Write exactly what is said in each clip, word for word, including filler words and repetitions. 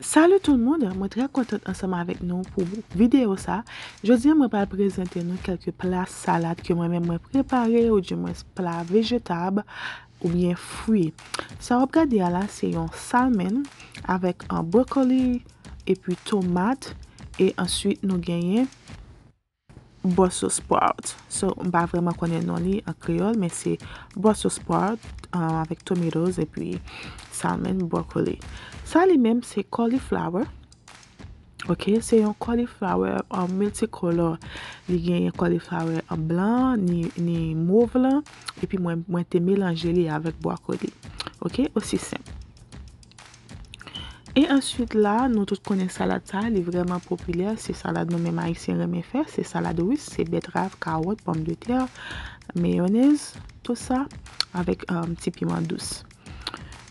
Salut tout le monde, mwen trè kontan ansanm avèk nou pou videyo sa. Jodi a mwen pral prezante nou kèlke pla salad ke mwen menm mwen prepare, oudimwens pla vejetab oubyen fwi. Sa w ap gade a la se yon salmon avèk an brokoli epi tomat, e answit nou genyen Brussels sprout. So, m pa vrèman konnen non li an kreyòl, men se Brussels sprout, um, avèk tomatoes epi salmon, broccoli. Sa li menm se cauliflower. Ok, se yon cauliflower, um, multicolor. Li genyen cauliflower an blan, ni, ni mov lan, epi mwen, mwen te melanje li avèk broccoli. Ok, osi senp. E answit la, nou tout konnen salad sa, li vrèman popilè, se salad nou menm Ayisyen renmen fè, se salad ris, se bètrav, kawòt, pòmdetè, meyonèz, tout sa, avèk, um, ti piman dous,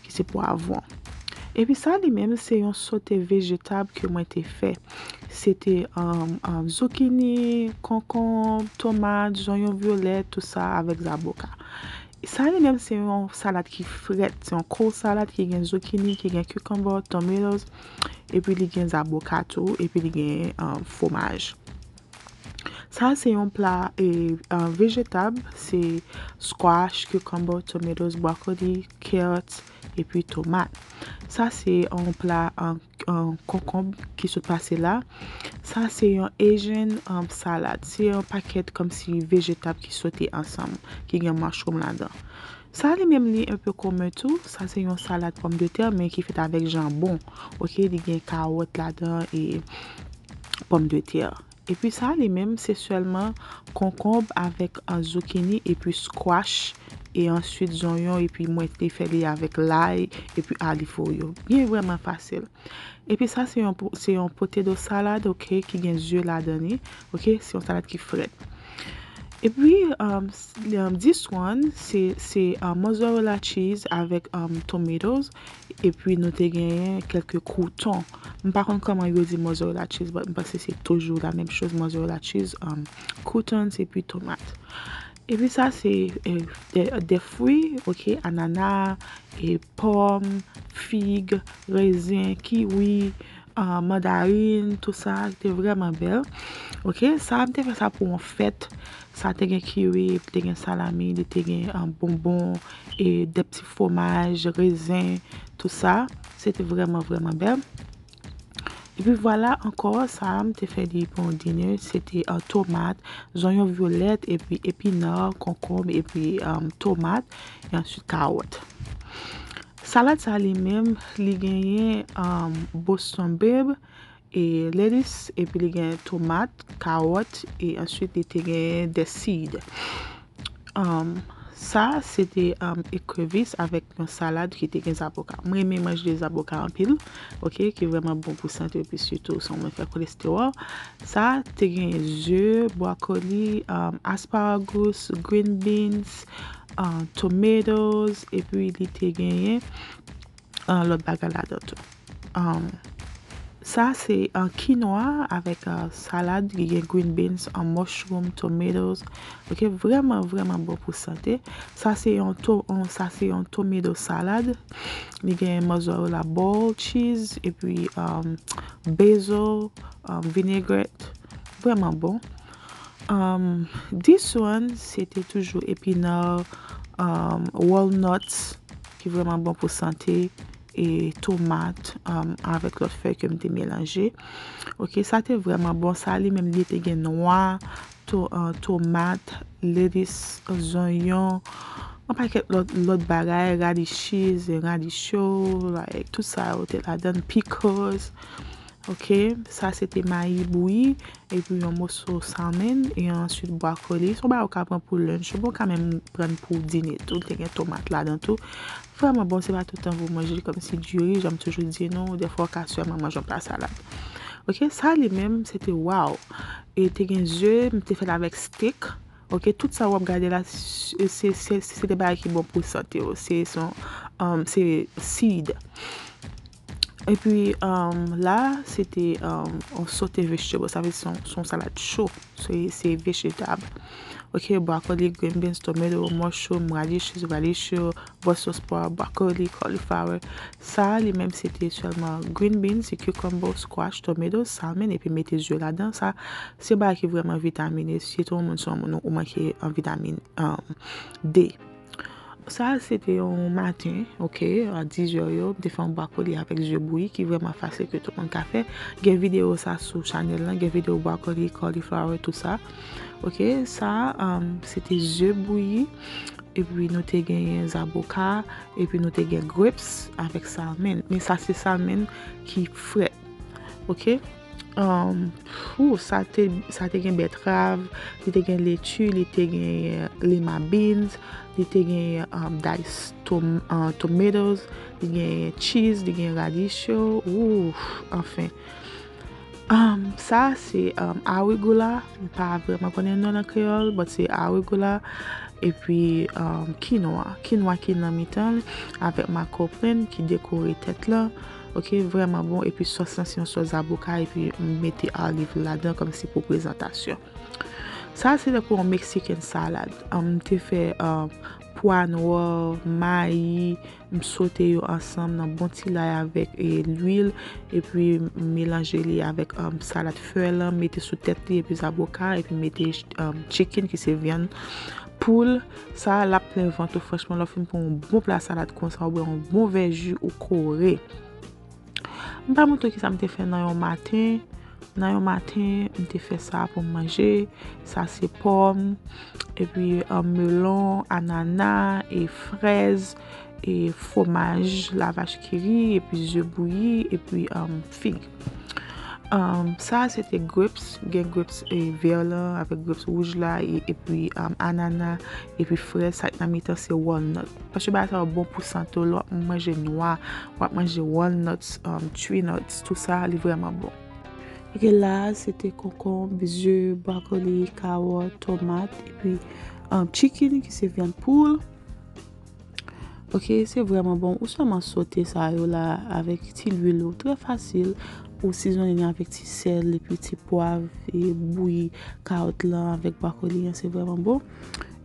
ki se pwavwon. Epi sa li menm, se yon sote vejetab ke mwen te fè. Se te, um, um, zoukini, konkonb, tomat, zonyon vyolèt, tout sa, avèk zaboka. Sa li menm se yon salad ki frèt, se yon cold salad ki gen zoukini, ki gen cucumber, tomatoes, epi li gen zaboka tou, epi li gen, um, fwomaj. Sa se yon pla, e, um, vejetab, se squash, cucumber, tomatoes, broccoli, carrots, epi tomat. Sa se yon pla, um, um, konkonb ki sot pase la. Sa se yon Asian, um, salad. Se yon pakèt kòmsi vejetab ki sote ansanm, ki gen mushroom ladan. Sa li menm li enpe komen tou. Sa se yon salad pòmdetè, men ki fèt avèk janbon. Ok, li gen kawòt ladan e pòmdetè. Epi sa li menm se sèlman konkonb avèk an zoukini epi squash, e answit zonyon, epi mwen te fè li avèk lay epi alifoyo. Byen vrèman fasil. Epi sa se yon po-, se yon potato salad, ok, ki gen ze ladan li. Ok, se yon salad ki frèt. Epi, um, s-, um, this one, se, se, um, mozzarella cheese avèk, um, tomatoes. Epi nou te genyen kèlke krouton. M pa konn kòman yo di mozzarella cheese, but m panse se toujou la menm choz, mozzarella cheese, um, croutons epi tomat. Epi sa se, eh, de, de fwi, ok, anana, e pòm, fig, rezen, kiwi, ah, mandarin, tout sa, te vrèman bèl. Ok, sa, m te fè sa pou yon fèt. Sa te gen kiwi, te gen salami, li te gen, ah, bonbon, e de ti fwomaj, rezen, tout sa. Se te vrèman, vrèman bèl. Epi vwala ankò, sa a, m te fè li pou yon dinner, se te, ah, tomat, zonyon vyolèt, epi epinan, konkonb, epi, ah, tomat, e answit kawòt. Salad sa li menm, li genyen, um, Boston babe, e lettuce, epi li gen tomat, kawòt, e answit li te genyen de seed. Um, sa, se te, um, ekrevis avèk yon salad ki te gen zaboka. Mwen renmen manje zaboka anpil, ok, ki vrèman bon pou sante, epi sitou san mwen fè kolestewòl. Sa, te gen ze, brokoli, um, asparagus, green beans, uh, tomatoes, epi li te genyen, uh, lòt bagay ladan tou. Um, sa se, uh, kinwa avèk, uh, salad ki gen green beans, uh, mushroom, tomatoes. Ok, vrèman, vrèman bon pou sante. Sa se yon to-, yon, sa se yon tomato salad. Li gen mozzarella ball, cheese, epi, um, basil, um, vinaigrette. Vrèman bon. Um, this one, se te toujou epinan, um, walnuts, ki vrèman bon pou sante, e tomat, um, avèk lòt fèy ke m te melanje. Ok, sa te vrèman bon. Sa li menm, li te gen nwa, to-, uh, tomat, lettuce, zonyon, yon pakèt lòt, lòt bagay, radishes, radicho, like, tout sa yo te ladan, pickles. Ok, sa se te mayi bouyi, epi yon moso salmon, e answit brokoli. Se yon bagay ou ka pran pou lunch, ou ka menm pran pou dine tou. Te gen tomat ladan tou. Vrèman bon, se pa tout tan pou manje li kòmsi diri, jan m toujou di nou, dèfwa ou ka sèlman manje yon pla salad. Ok, sa li menm, se te wow. E te gen ze, m te fè l avèk steak. Ok, tout sa w ap gade la, se, se, se, se de bagay ki bon pou sante w. Se, se yon, um, se seed. Epi, um, la, se te, um, yon sote vegetable. Sa vle di se yon, se yon salad cho. Se, se vejetab. Ok, broccoli, green beans, tomato, mushroom, radishes, radish, Brussels sprout, broccoli, cauliflower. Sa a li menm se te sèlman green beans, se cucumber, squash, tomato, salmon, epi mete ze ladan. Sa se bagay ki vrèman vitamine. Si tou moun se yon moun ou manke an vitamin um, D. Sa se te yon maten, ok, a dizè yo, m te fè yon broccoli avèk ze bouyi ki vrèman fasil ke tout moun ka fè. Gen videyo sa sou chanèl lan, gen videyo broccoli, cauliflower, tout sa. Ok, sa um, se te ze bouyi, epi nou te genyen zaboka, epi nou te gen grapes avèk salmon. Men sa se salmon ki frèt. Ok? Um, pou, sa te, sa te gen bètrav, li te gen leti, li te gen lima beans, li te gen um, dice tom, uh, tomatoes, li gen cheese, li gen radish yo, ou, anfen. Um, sa se um, arugula, m pa vrèman konnen non nan kreyòl, but se arugula, epi um, kinwa, kinwa ki nan mitan l, avèk makoplen ki dekore tèt la. Ok, vrèman bon. Epi sòs lan se yon sòs zaboka, epi m mete olive ladan kòmsi pou prezantasyon. Sa se tankou yon Mexican salad. Um, m te fè um, pwa nwa, mayi, m sote yo ansanm nan bon ti lay avèk e, lwil, epi m melanje li avèk um, salad fè lan, mete sou tèt li, epi zaboka, epi mete um, chicken ki se vyann poul. Sa l ap plen vant ou, franchman, lè w fin pran yon bon pla salad konsa, ou bwè yon bon vè ji, ou kore. M pa montre w kisa m te fè nan yon maten. Nan yon maten, m te fè sa pou m manje. Sa se pòm, epi um, melon, anana, e frèz, e fwomaj lavach kiri, epi ze bouyi, epi um, fig. Um, sa se te grapes, gen grapes e, vè lan avèk grapes wouj la, e, epi um, anana, epi frèz, sa k nan mitan se walnut. Paske bagay sa yo bon pou sante w, lè w ap manje nwa, w ap manje walnuts, um, tree nuts, tout sa, li vrèman bon. Ok, la se te konkonb, ze, broccoli, kawòt, tomat, epi um, chicken ki se vyann poul. Ok, se vrèman bon. Ou sèlman sote sa yo la avèk ti lwil ou, trè fasil. Ou sizonnen li avèk ti sèl epi ti pwav, e bouyi kawòt lan avèk broccoli an, se vrèman bon.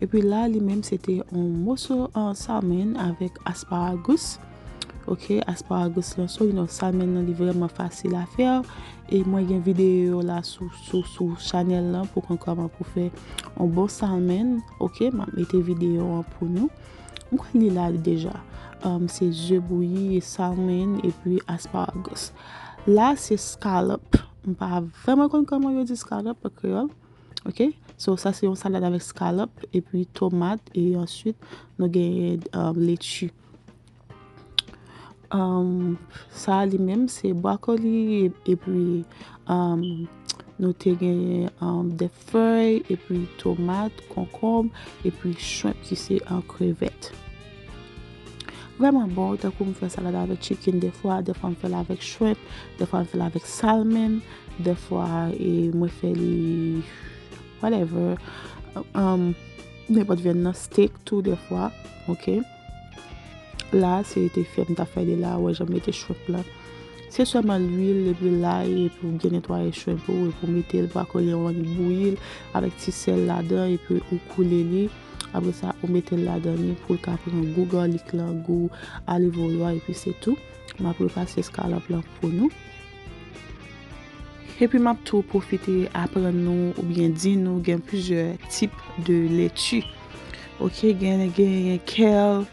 Epi la, li menm se te yon moso an salmon avèk asparagus. Ok, asparagus lan, so you know, salmon nan li vrèman fasil a fè. E mwen gen videyo la sou, sou, sou chanèl lan pou konn kòman pou fè yon bon salmon. Ok, m ap mete videyo an pou nou. M kwè li la deja. Um, se ze bouyi, e salmon, epi asparagus. La, se scallop. M pa vrèman konn kòman yo di scallop an kreyòl. Ok? So, sa se yon salad avèk scallop, epi tomat, e answit, nou genyen um, leti. Um, sa li menm, se broccoli, e- epi um, nou te genyen um, de fèy, epi tomat, konkonb, epi shrimp ki se an krevèt. Vrèman bon, tankou m fè salad avèk chicken defwa, defwa m fè l avèk shrimp, defwa m fè l avèk salmon, defwa e mwen fè li whatever. Um, nenpòt vyann nan, steak tou defwa, ok. La, se te fè m ta fè li la, wè jan m mete shrimp la. Se sèlman lwil epi lay epi w byen netwaye shrimp ou epi w mete l, pa kole w annik bouyi l avèk ti sèl ladan epi ou koule li. Apre sa, ou mete l ladan li pou l ka pran gou garlic lan, gou olive oil la, epi se tou. M ap repase eskalòp lan pou nou. Epi m ap tou pwofite aprann nou oubyen di nou gen plizyè tip de leti. Ok, gen, gen kale,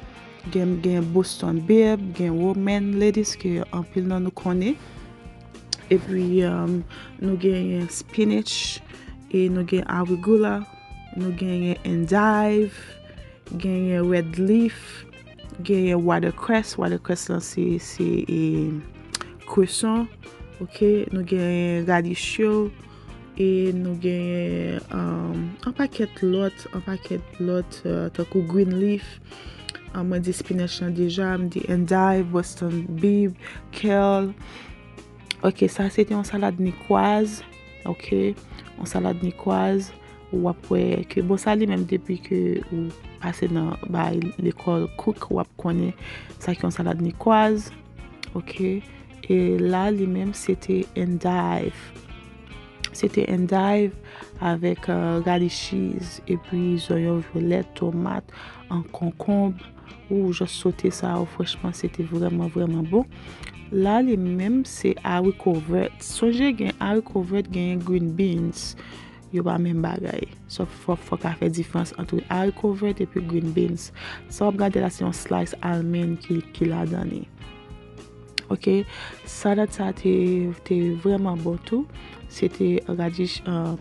gen, gen Boston babe, gen romaine lettuce ke anpil nan nou konnen. Epi um, nou genyen spinach, e nou gen arugula, nou genyen endive, genyen red leaf, genyen watercress. Watercress lan se, se e, kweson. Ok, nou genyen radish yo, e nou genyen um, an pakèt lòt, an pakèt lòt uh, tankou green leaf. Uh, mwen di spinach lan deja, m di endive, Boston babe, kale. Ok, sa se te yon salad nikwaz. Ok, yon salad nikwaz. W ap wè ke, bon, sa li menm depi ke ou pase nan bay lekòl cook, w ap konnen sa ki yon salad nikwaz. Ok, e la li menm se te endive. Se te endive avèk uh, radishes, epi zonyon vyolèt, tomat, an konkonb. Ou just sote sa, ou franchman, se te vrèman, vrèman bon. La, li menm, se haricot vert. Sonje, gen haricot vert, gen green beans. Yo pa menm bagay. So, fò, fò ka fè diferans ant haricot vert epi green beans. Sa w ap gade la, se yon slice almond ki, ki ladan li. Ok, salad sa te, te vrèman bon tou. Se te radish, uh,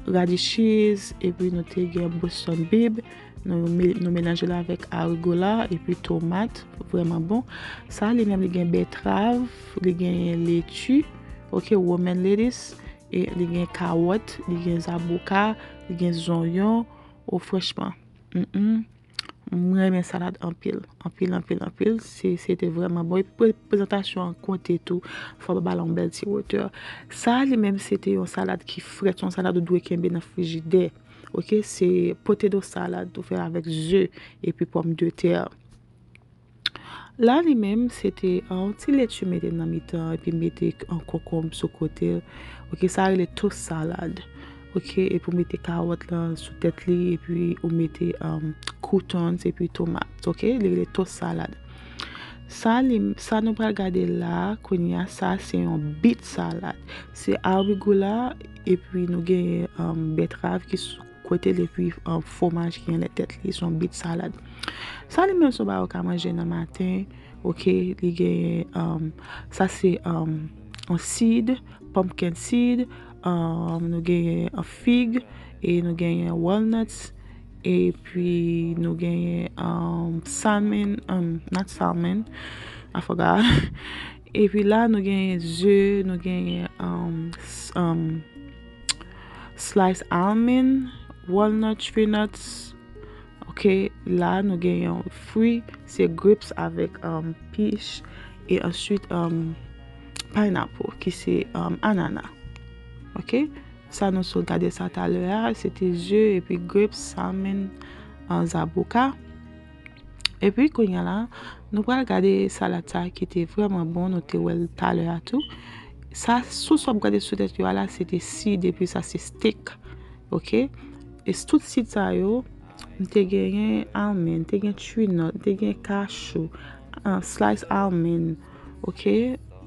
radishes, epi nou te gen Boston bean. Nou, nou melanje l avèk arigola epi tomat, vrèman bon. Sa li menm li gen bètrav, li gen leti, ok, romaine lettuce, e li gen kawòt, li gen zaboka, li gen zonyon. O franchman, mm, mm, mwen renmen salad anpil, anpil, anpil, anpil. Se, se te vrèman bon. E pre- prezantasyon an konte tou. Fò ba l yon bèl ti wotè. Sa li menm se te yon salad ki frèt, yon salad ou dwe kenbe nan frijidè. Ok, se potato salad ou fè avèk ze epi pòmdetè. La li menm se te yon ti leti mete nan mitan epi mete yon konkonb sou kote. Ok, sa rele toast salad. Ok, epi ou mete kawòt lan sou tèt li epi ou mete um, croutons epi tomat. Ok, li rele toast salad. Sa li sa nou pral gade la kounye a, sa se yon beet salad. Se arigola epi nou genyen um, bètrav ki sou kote l epi um, fwomaj ki anlè tèt li, se yon beet salad. Sa li menm se yon bagay ou ka manje nan maten, ok, li genyen um, sa se um, yon seed, pumpkin seed, um, nou genyen yon fig, e nou genyen walnuts, epi nou genyen um, salmon, um, not salmon, I forgot. Epi la nou genyen ze, nou genyen um, s- um, slice almond, walnut, tree nuts. Ok, la nou genyen fwi, se grapes avèk um, peach, e answit um, pineapple ki se um, anana. Ok, sa nou sot gade sa talè a, se te ze epi grapes, salmon, uh, zaboka. Epi kounye a la, nou pral gade salad sa ki te vrèman bon, nou te wè l talè a tou. Sa, sou sa w ap gade sou tèt yo a la, se te seed, epi sa se steak. Ok? E tout seed sa yo, m te genyen almond, m te gen tree nut, m te gen cashew, uh, slice almond. Ok?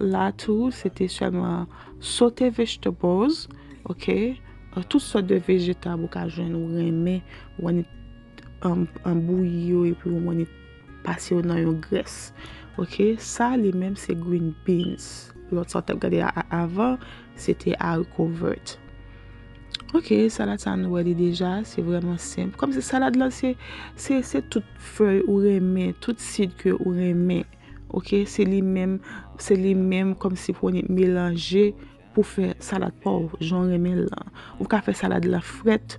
La tou, se te sèlman sote vegetables. Ok? Uh, tout sòt de vejetab ou ka jwenn ou renmen, ou annik um, um, bouyi yo epi ou annik pase yo nan yon grès. Ok, sa li menm se green beans. Lòt sa w t ap gade a- a- avan, se te haricot vert. Ok, salad sa nou wè li deja, se vrèman senp. Kòmsi salad lan se, se, se tout fèy ou renmen, tout seed ke ou renmen. Ok, se li menm, se li menm kòmsi pou w melanje pou fè salad pa w jan w renmen l lan. Ou ka fè salad lan frèt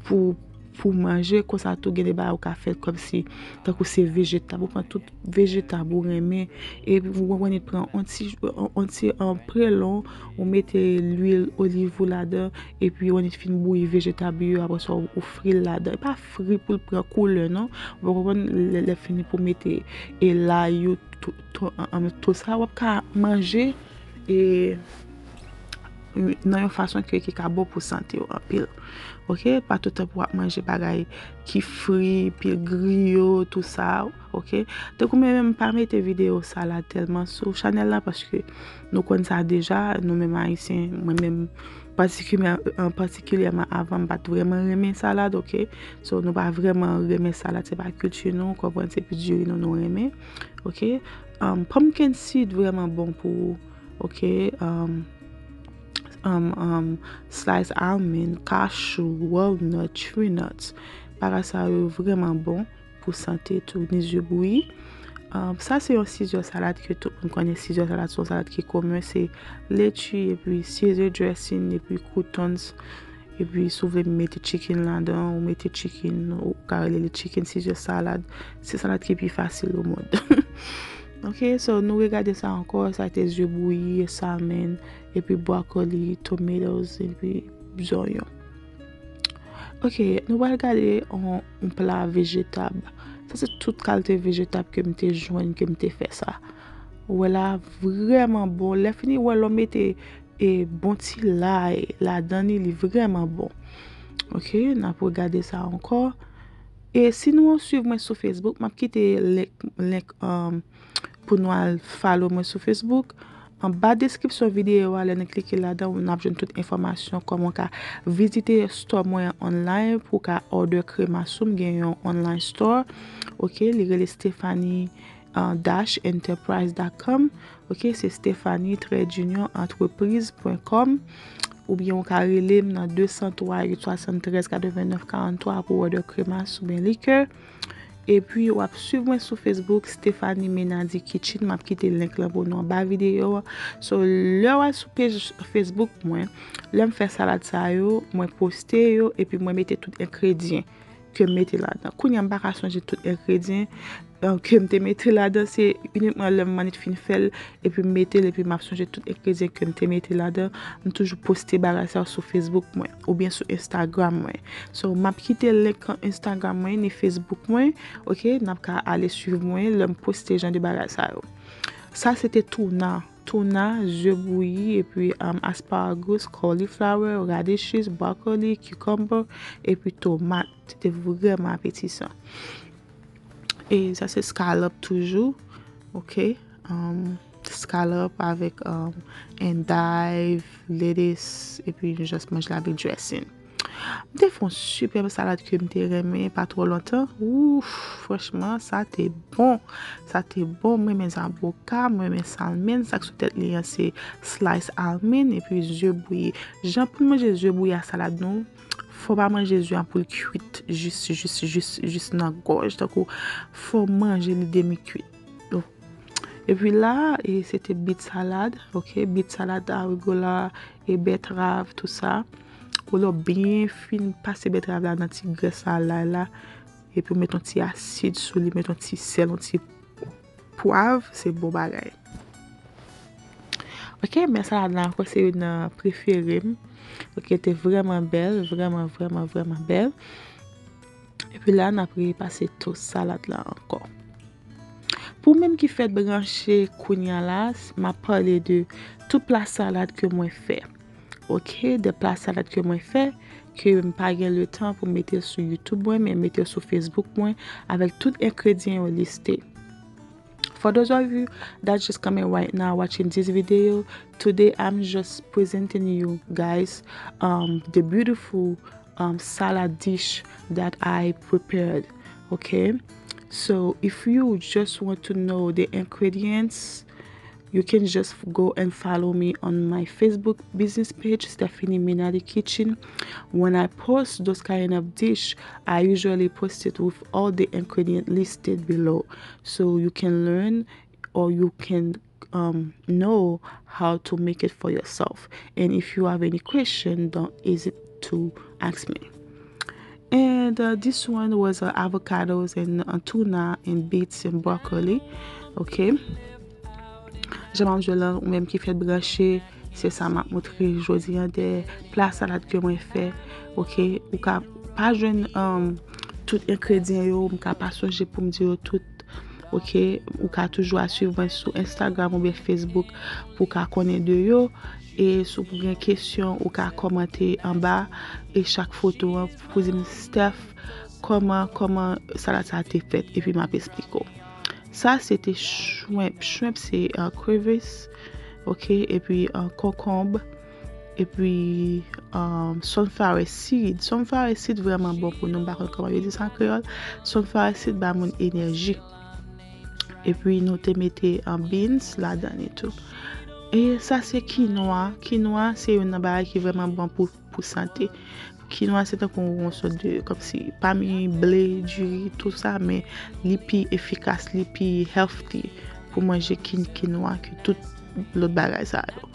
pou pou manje, konsa tou gen de bagay ou ka fè kòmsi tankou se vejetab, ou pran tout vejetab ou renmen, epi ou annik pran yon ti, yon ti um, prelon, ou mete lwil oliv ou ladan, epi ou annik fin bouyi vejetab yo, apre sa ou, ou fri l ladan. E pa fri pou l pran koulè non, ou konprann, lè, lè fini pou mete e lay yo, tou, tou, an- an- tou sa w ap ka manje e nan yon fason ke ki ka bon pou sante w anpil. Ok, pa tout tan pou w ap manje bagay ki fri, pil griyo, tou sa. Ok, tankou mwen menm m pa mete videyo salad tèlman sou chanèl la paske nou konn sa deja, nou menm ayisyen, mwen menm patikilye- an patikilyèman avan m pa t vrèman renmen salad. Ok, so nou pa vrèman renmen salad, se pa kilti nou, ou konprann, se plis diri nou nou renmen. Ok, um, pumpkin seed vrèman bon pou ou. Ok, um, um, um, slice almond, cashew, walnut, tree nuts. Bagay sa yo vrèman bon pou sante tou, ni ze bouyi. Um, sa se yon Caesar salad ke tout moun konnen. Caesar salad se yon salad ki komen, se leti epi Caesar dressing epi croutons. Epi si w vle mete chicken ladan, ou mete chicken, ou ka rele li chicken Caesar salad. Se salad ki pi fasil o mond. Ok, so nou regade sa ankò, sa te ze bouyi, salmon, epi broccoli, tomatoes, epi zonyon. Ok, nou pral gade yon, yon pla vejetab. Sa se tout kalite vejetab ke m te jwenn, ke m te fè sa. Ou wè la, vrèman bon. Lè fini, ou wè lè w mete e bon ti lay ladan li, li vrèman bon. Ok, n ap regade sa ankò. E si nou swiv mwen sou Facebook, m ap kite link, link um, pou nou al follow mwen sou Facebook. Anba deskripsyon videyo a, lè nou klike ladan, n ap jwenn tout enfòmasyon kòman w ka vizite store mwen online pou w ka order kremas ou. M gen yon online store. Ok, li rele Stephanie uh, dash enterprise dot com. Ok, se Stephanie trait d'union entreprise point com. Oubyen ou ka rele m nan de san twa uit swasanntrèz katrevennnèf karanntwa pou order kremas oubyen likè. Epi w ap swiv mwen sou Facebook, Stephanie Menady Kitchen. M ap kite link lan pou nou anba videyo a. So, lè w al sou page Facebook mwen, lè m fè salad sa yo, mwen poste yo, epi mwen mete tout engredyan ke m mete ladan. Kounye a, m pa ka sonje tout engredyan uh, ke m te mete ladan. Se inikman lè m manit fin fè l, epi m mete l, epi m ap sonje tout engredyan ke m te mete ladan. M toujou poste bagay sa yo sou Facebook mwen, oubyen sou Instagram mwen. So, m ap kite link Instagram mwen, ni Facebook mwen, ok? N ap ka ale swiv mwen lè m poste jan de bagay sa yo. Sa se te touna. Touna, zye bouyi, epi um, asparagus, cauliflower, radishes, broccoli, cucumber, epi tomat. Se te vrèman apetisan. E sa se scallop toujou. Ok. Um, scallop avèk um, endive, lettuce, epi nou just manje l avèk dressing. M te fè yon sipèb salad ke m te renmen pa twò lontan. Ouf, franchman, sa te bon. Sa te bon. Mwen renmen zaboka, mwen renmen salmon. Sa k sou tèt li an se slice almond epi zye bouyi. Jan pou n manje zye bouyi a salad nou, fò w pa manje zye a pou l kwit jis, jis, jis, jis nan gòj. Tankou fò w manje li demi kwit. Epi la, e, se te beet salad, ok, beet salad, arugula, e bètrav, tou sa. Ou lè w byen fin pase bètrav la nan ti grès la, lay la, epi w met yon ti asid sou li, met yon ti sèl, yon ti pwav, se bon bagay. Ok, men salad la ankò se youn nan prefere m. Ok, te vrèman bèl, vrèman, vrèman, vrèman bèl. Epi la, n ap repase tou salad la ankò. Pou menm ki fèk branche kounya la, m ap pale de tout pla salad ke mwen fè. Ok, de pla salad ke mwen fè, ke m pa gen letan pou m mete l sou YouTube mwen, men m mete l sou Facebook mwen, avèk tout engredyan yo liste. For those of you that just coming right now watching this video, today I'm just presenting you guys um, the beautiful um, salad dish that I prepared. Okay, so if you just want to know the ingredients, you can just go and follow me on my Facebook business page, Stephanie Minati Kitchen. When I post those kind of dish, I usually post it with all the ingredients listed below, so you can learn or you can um, know how to make it for yourself. And if you have any question, don't hesitate to ask me. And uh, this one was uh, avocados and uh, tuna and beets and broccoli. Ok. Jan m ap jwe lan, ou menm ki fèk branche, se sa m ap montre jodi an de pla salad ke mwen fè. Ok. Ou ka pa jwenn um, tout engredyan yo, m ka pa sonje pou m di yo tout. Ok, ou ka toujou a swiv mwen sou Instagram oubyen Facebook pou w ka konnen de yo. E si w gen kesyon, ou ka kòmante anba e chak foto an pou di m, Steph, kòman, kòman salad sa te fèt, epi m ap esplike w. Sa se te shrimp. Shrimp se uh, crevice, ok, epi uh, concombre, epi um, sunflower seed. Sunflower seed vrèman bon pou nou, m pa konn kòman yo di sa an kreyòl. Sunflower seed ba moun enèji. Epi nou te mete an beans ladan li tou. E sa se kinwa. Kinwa se youn nan bagay ki vrèman bon pou, pou sante. Kinwa se tankou yon sòt de, kòmsi, pami ble, diri, tou sa, men li pi efikas, li pi healthy pou manje kin, kinwa ke tout lòt bagay sa yo.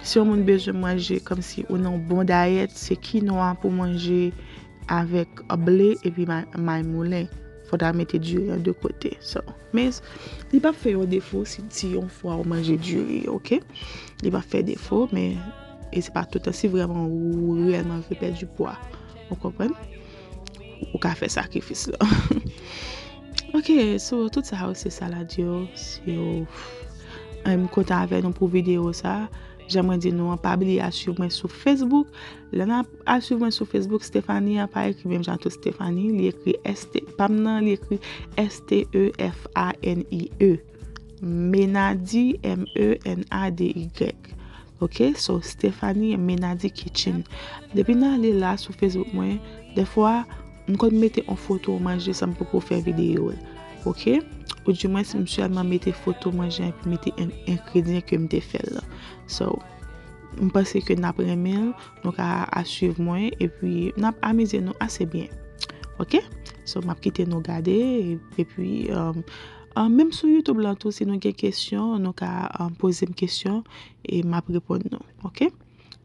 Si yon moun bezwen manje kòmsi ou nan yon bon dayèt, se kinwa pou manje avèk ble epi may, may moulen. Fò ta mete diri an de kote. So, men li p ap fè yon defo si, si yon fwa ou manje diri, ok? Li p ap fè defo, men e se pa toutan si vrèman ou reyèlman vle pèdi pwa. Ou konprann? Ou ka fè sakrifis la. Ok, so tout sa yo se salad yo, si yo m kontan avè nou pou videyo sa. Jan mwen di nou an, pa bliye al swiv mwen sou Facebook. Lè n ap al swiv mwen sou Facebook, Stephanie an pa ekri menm jan tou Stephanie, li ekri S T, pa m nan, li ekri S T E F A N I E. Menady, M E N A D Y. Ok, so Stephanie Menady Kitchen. Depi n ale la sou Facebook mwen, dèfwa, m konn mete yon foto manje san m poko fè videyo l. Ok? Ou di mwen si m sèlman mete foto manje an epi mete en- engredyan ke m te fè l lan. So, m panse ke n ap renmen l, nou ka al swiv mwen, epi n ap amize nou ase byen. Ok? So, m ap kite nou gade, epi, um, um, menm sou YouTube lan tou, si nou gen kesyon, nou ka, um, poze m kesyon, e m ap reponn nou. Ok?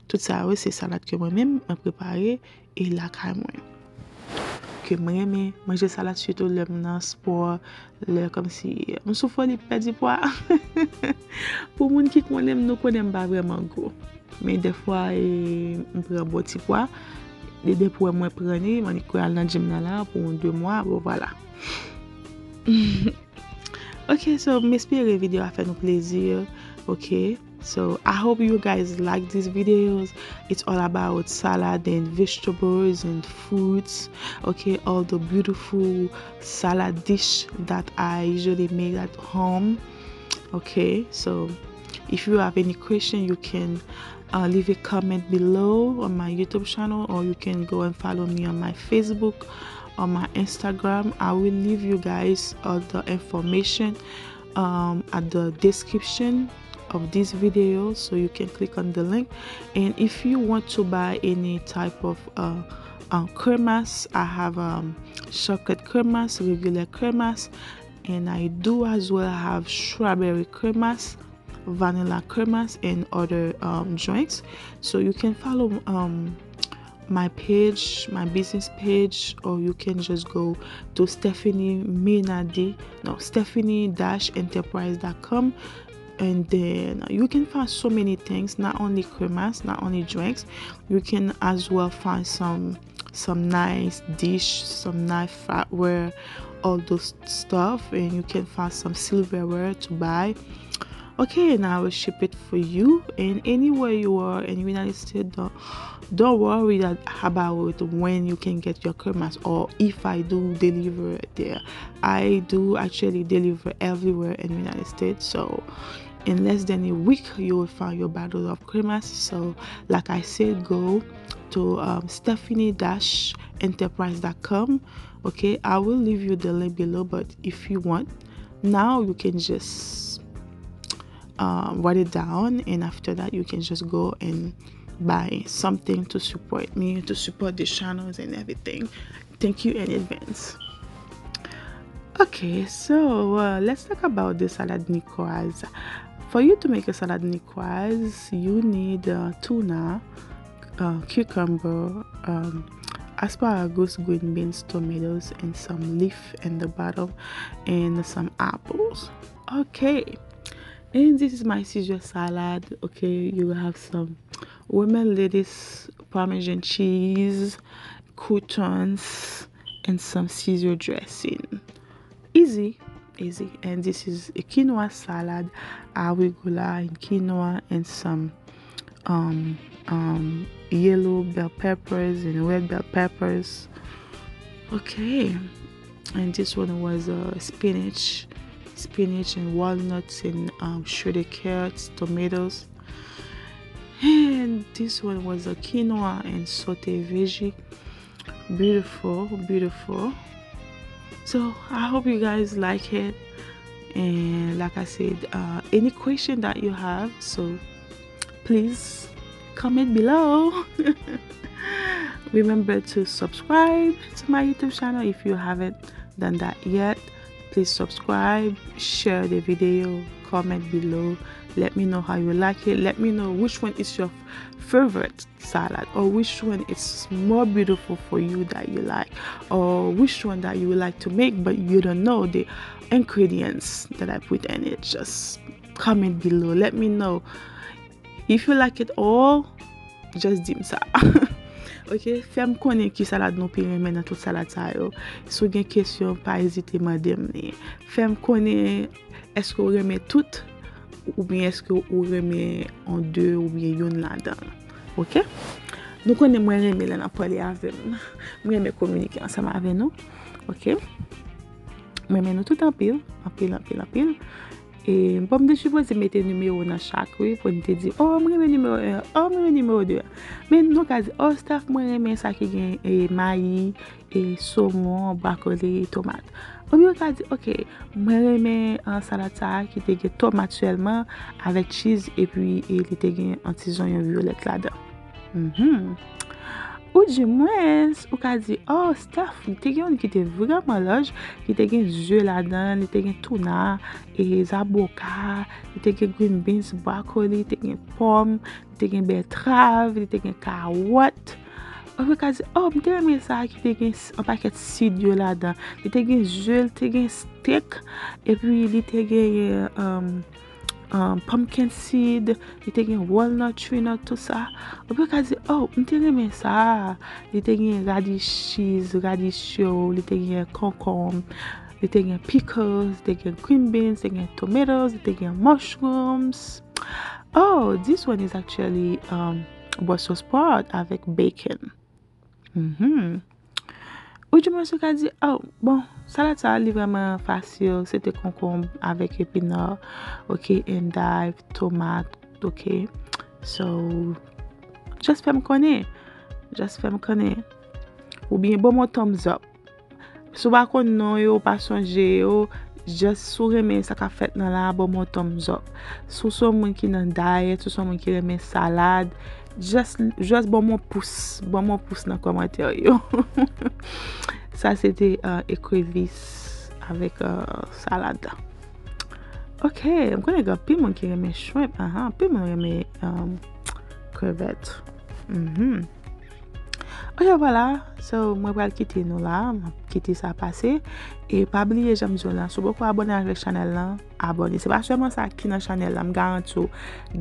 Tout sa yo, se salad ke mwen menm, mwen prepare, e lakay mwen. Ke mwen renmen manje salad, sitou lè m nan spò, lè kòmsi m sou foli pèdi pwa. Pou moun ki konnen m, nou konnen m pa vrèman gwo. Men dèfwa, e, m pran bon ti pwa. De, depi w wè mwen pran li, m annik al nan gym nan la pou yon de mwa, bon, vwala. Ok, so, m espere videyo a fè nou plezi. Ok, so, I hope you guys like these videos. It's all about salad and vegetables and fruits. Ok, all the beautiful salad dish that I usually make at home. Ok, so, if you have any question, you can, uh, leave a comment below on my YouTube channel, or you can go and follow me on my Facebook, on my Instagram. I will leave you guys all the information, um, at the description of this video, so you can click on the link. And if you want to buy any type of, uh, uh, cremas, I have, um, chocolate cremas, regular cremas, and I do as well have strawberry cremas, vanilla cremas, and other, um, drinks. So you can follow, um, my page, my business page, or you can just go to Stephanie Menady, no, stephanie dash enterprise dot com. And then you can find so many things, not only cremas, not only drinks. You can as well find some some nice dish, some nice flatware, all those stuff, and you can find some silverware to buy. Okay, and I will ship it for you. And anywhere you are in United States, don't don't worry that about when you can get your cremas, or if I do deliver there. I do actually deliver everywhere in United States, so in less than a week you will find your bottle of cremas. So like I said, go to, um, stephanie dash enterprise dot com. Okay, I will leave you the link below, but if you want, now you can just, um, write it down, and after that you can just go and buy something to support me, to support the channels and everything. Thank you in advance. Okay, so, uh, let's talk about the salad niçoise. For you to make a salad niçoise, you need, uh, tuna, uh, cucumber, um, asparagus, green beans, tomatoes, and some leaf in the bottom, and some apples. Okay, and this is my Caesar salad. Okay, you have some romaine lettuce, Parmesan cheese, croutons, and some Caesar dressing. Easy, easy. And this is a quinoa salad, arugula and quinoa, and some, um, um, yellow bell peppers and red bell peppers. Okay. And this one was, uh, spinach, spinach and walnuts and, um, shredded carrots, tomatoes. And this one was a quinoa and saute veggie. Beautiful, beautiful. So I hope you guys like it. And like I said, uh, any question that you have, so please comment below. Remember to subscribe to my YouTube channel if you haven't done that yet. Please subscribe, share the video, comment below. Let me know how you like it. Let me know which one is your favorite salad, or which one is more beautiful for you that you like, or which one that you would like to make but you don't know the ingredients that I put in it. Just comment below. Let me know. If you like it all, just di m sa. Ok, fè m konnen ki salad nou pi renmen nan tout salad sa yo. Si w gen kesyon, pa ezite mande m li. Fè m konnen èske w renmen tout oubyen èske ou renmen an de oubyen youn ladan l. Oke? Nou konnen mwen renmen lè n ap pale avè m. Mwen renmen kominike ansanm avè nou. Oke? Mwen renmen nou tout anpil, anpil, anpil, anpil. E bon, m te sipoze mete nimewo nan chak, wi, pou n te di, oh, mwen renmen nimewo en, oh, mwen renmen nimewo de a. Men nou ka di, oh, Steph, mwen renmen sa ki gen e, mayi, e, somon, bwakoli, tomat. Oubyen ou ka di, oke, mwen renmen an, salad sa a ki te gen tomat sèlman, avèk cheese, epi e, li te gen an ti zonyon vyolèt ladan. Mhm. Oudimwens, ou ka di, oh, Steph, li te gen youn ki te vrèman laj, ki te gen ze ladan, li te gen touna, e zaboka, li te gen green beans, bwakoli, li te gen pòm, li te gen bètrav, li te gen kawòt. Ou ka di, oh, m te renmen sa a ki te gen s- yon pakèt sid yo ladan. Li te gen ze, li te gen steak, epi li te gen um, um, pumpkin seed, li te gen walnut, tree nut, tout sa. Ou ka di, oh, m te renmen sa a. Li te gen radish cheese, radish yo, li te gen konkonm, li te gen pickles, li te gen green beans, li te gen tomatoes, li te gen mushrooms. Oh, this one is actually um, Brussels sprout avèk bacon. Mhm. Ou di mwen sou ka di, oh, bon, salad sa a, li vrèman fasil, se te konkonm avèk epina, oke, endive, tomat, oke. So, just fè m konnen, just fè m konnen. Oubyen bon mwen thumbs up. Si w pa konn non yo, w pa sonje yo, just si w renmen sa k ap fèt nan la, ban m yon thumbs up. Si w se yon moun ki nan diet, si w se yon moun ki renmen salad, just, just ban m yon pous, ban m yon pous nan kòmantè yo. Sa se te uh, ekrevis avèk uh, salad la. Ok, m konnen gen anpil moun ki renmen shrimp, aha, anpil moun renmen um, krevèt. Mhm. Ok, vwala. So, mwen pral kite nou la. M ap kite sa pase. E pa bliye, jan m di w la, si w poko abòne avèk chanèl lan, abòne. Se pa sèlman sa ki nan chanèl la, m garanti w,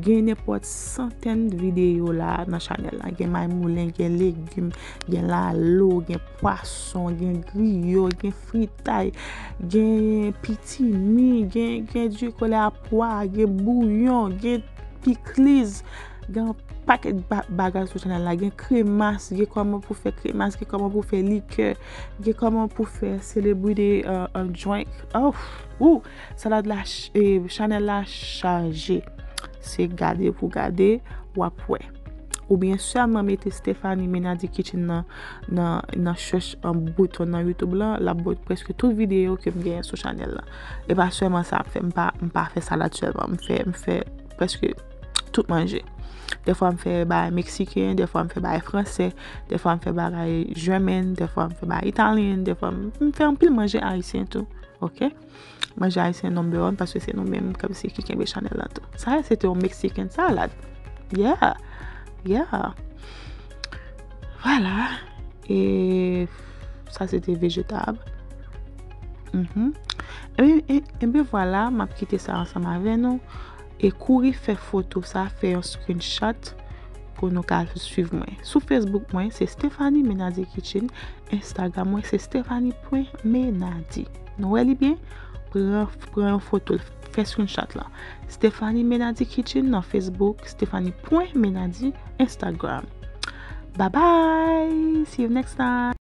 gen nenpòt santèn videyo la nan chanèl la. Gen may moulen, gen legim, gen lalo, gen pwason, gen griyo, gen fritay, gen pitimi, gen, gen diri kole a pwa, gen bouyon, gen pikliz, gen yon pakèt ba- bagay sou chanèl la. Gen kremas, gen kòman pou fè kremas, gen kòman pou fè likè, gen kòman pou fè celebrity uh, uh, drink. Oh, ou, salad la, ch- eh, chanèl la chaje. Se gade pou gade, w ap wè. Oubyen sèlman mete Stephanie Menardi Kitchen nan, nan, nan chèch an bouton nan YouTube lan, l ap ba w prèske tout videyo ke m genyen sou chanèl lan. E pa sèlman sa m fè, m pa, m pa fè salad sèlman, m fè, m fè prèske tout manje. Dèfwa m fè bagay meksiken, dèfwa m fè bagay fransè, dèfwa m fè bagay jèmen, dèfwa m fè bagay italyen, dèfwa m, m fè anpil manje ayisyen tou. Ok? Manje ayisyen number one paske se nou menm kòmsi ki kenbe chanèl la tou. Sa se te yon Mexican salad. Yeah. Yeah. Vwala. E sa se te vejetab. Mhm. Ebyen, e- ebyen vwala, m ap kite sa ansanm avè nou. E kouri fè foto sa, fè yon screenshot pou nou ka swiv mwen. Sou Facebook mwen, se Stephanie Menardi Kitchen. Instagram mwen, se Stephanie pwen Menardi. Nou wè li byen? Pran, pran yon foto, fè screenshot la. Stephanie Menardi Kitchen nan Facebook, Stephanie pwen Menardi Instagram. Bye bye! See you next time!